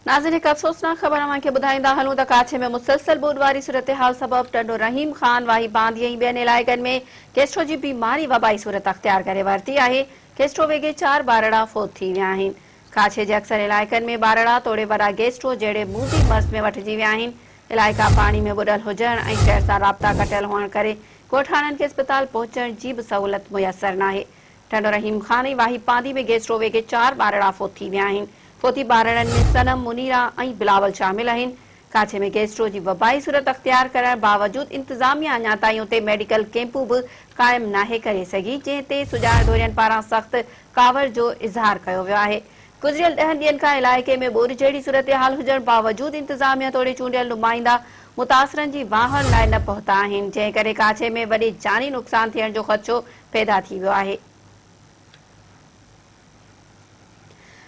ناظرين هڪ افسوسناڪ خبر اوهان کي ٻڌائيندا هلون ته ڪاڇي ۾ مسلسل ٻوڏ واري صورتحال سبب ٽنڊو رحيم خان، واهي باندي ۽ ٻين علائقن ۾ گيسٽرو جي بيماري وبائي صورت اختيار ڪري ورتي آهي، گيسٽرو ويڳي چار ٻارڙا فوت ٿي ويا آهن. ڪاڇي جي اڪثر علائقن ۾ ٻارڙا توڙي وڏا گيسٽرو جهڙي موذي مرض ۾ وٺجي ويا آهن، علائقا پاڻي ۾ ٻڏل هجڻ ۽ شهر سان رابطا ڪٽيل هئڻ ڪري ڳوٺاڻن کي اسپتال پهچڻ جي به سهولت ميسر ناهي. ٽنڊو رحيم خان ۽ واهي پانڌي ۾ گيسٽرو ويڳي چار ٻارڙا فوت ٿي ويا آهن. فوتي ٻارڙن ۾ صنم، منيرا ۽ بلاول شامل آهن. ڪاڇي ۾ گيسٽرو جي وبائي صورت اختيار ڪرڻ باوجود انتظاميا اڃا تائين اتي ميڊيڪل ڪيمپون به قائم ناهي ڪري سگهي، جنهن تي سڄاڻ ڌرين پاران سخت ڪاوڙ جو اظهار ڪيو ويو آهي. گذريل ڏهن ڏينهن کان علائقي ۾ ٻوڏ جهڙي صورتحال هجڻ باوجود انتظاميا توڙي چونڊيل نمائندا متاثرن جي واهر لاء نه پهتا آهن، جنهن ڪري ڪاڇي ۾ وڏي جاني نقصان ٿيڻ جو خدشو پيدا ٿي ويو آهي.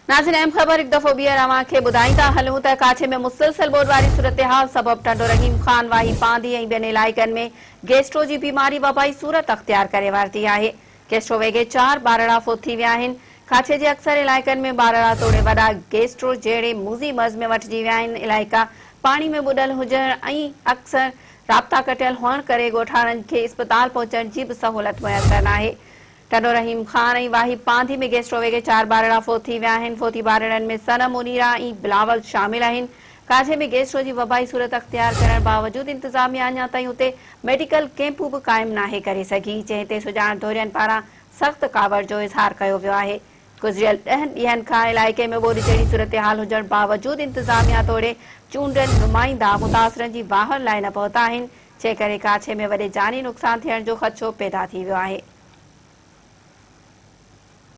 ناظرين اهم خبر هڪ دفعو ٻيهر اوهان کي ٻڌائيندا هلون ته ڪاڇي ۾ مسلسل ٻوڏ واري صورتحال سبب ٽنڊو رحيم خان، واهي پانڌي ۽ ٻين علائقن ۾ گيسٽرو جي بيماري وبائي صورت اختيار ڪري ورتي آهي. گيسٽرو ويڳي چار ٻارڙا فوت ٿي ويا آهن. ڪاڇي جي اڪثر علائقن ۾ ٻارڙا توڙي وڏا گيسٽرو جهڙي موذي مرض ۾ وٺجي ويا آهن. علائقا پاڻي ۾ ٻڏل هجڻ ۽ اڪثر رابطا ڪٽيل هئڻ ڪري ڳوٺاڻن کي اسپتال پهچڻ جي به سهولت ميسر ناهي. ٽنڊو رحيم خان ۽ واهي پانڌي ۾ گيسٽرو ويڳي چار ٻارڙا فوت ٿي ويا آهن. فوتي ٻارڙن ۾ صنم، منيرا ۽ بلاول شامل آهن. ڪاڇي ۾ گيسٽرو جي وبائي صورت اختيار ڪرڻ باوجود انتظاميا اڃا تائين اتي ميڊيڪل ڪيمپون به قائم ناهي ڪري سگهي، جنهن تي سڄاڻ ڌرين پاران سخت ڪاوڙ جو اظهار ڪيو ويو آهي. گذريل ڏهن ڏينهن کان علائقي ۾ ٻوڏ جهڙي صورتحال هجڻ باوجود انتظاميا توڙي چونڊيل نمائندا متاثرن جي واهر لاء نه پهتا آهن، جنهن ڪري ڪاڇي ۾ وڏي جاني نقصان ٿيڻ جو خدشو پيدا ٿي ويو آهي.